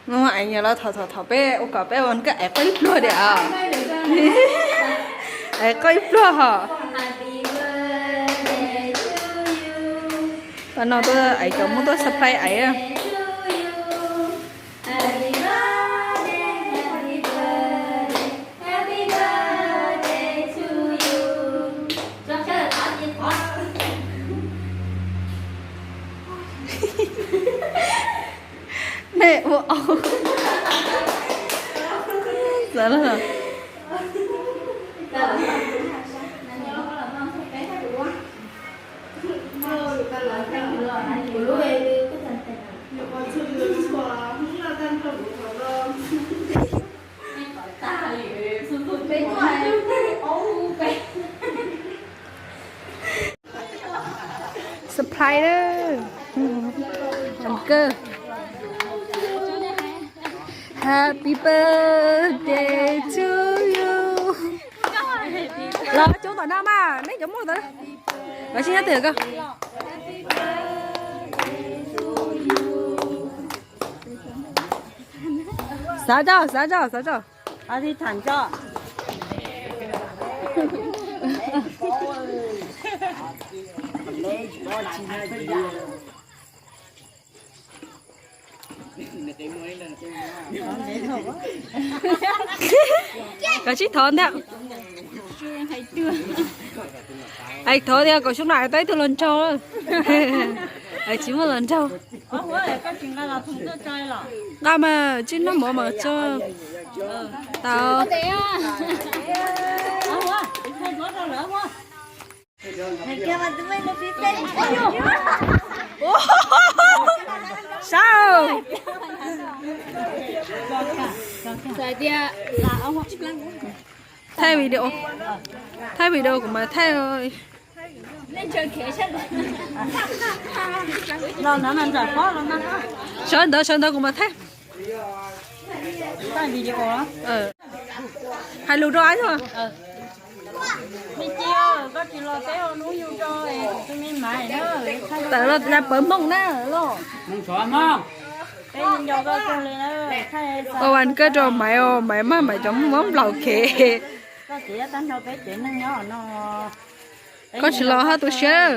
Hnub no es nyias los thov thov thov peb ua kom peb ua nkauj es qoj ib pluag diam os. Es qoj ib pluag hos. Tam no tuaj es cov muab tuaj surprise es. Nej ua au. Xav los. Surprise đó. Thành cơ. Happy birthday to you. Los coob tom no mas, neb cov muaj ntawd. Los sib nyob twg ko. Xav tso, xav tso, xav tso. Hab thib thab tso. Koj tsis thov ntag. Es thov tias kom xyoo no tau ib tug hluas nraug. Es tsis muaj hluas nraug. Nqa mas tsis noj mov mas tso. Tau. Saib. Thaij video, thaij video kuv mas thaij. Sawv ntawd, sawv ntawd kuv mas thaij. Hais lus rau yog. Tawm los pawv Hmoob na los. Ua vas kawg rau Maiv os, Maiv mas Maiv cov muab nplaum kev. Koj tsis los hab tu siab.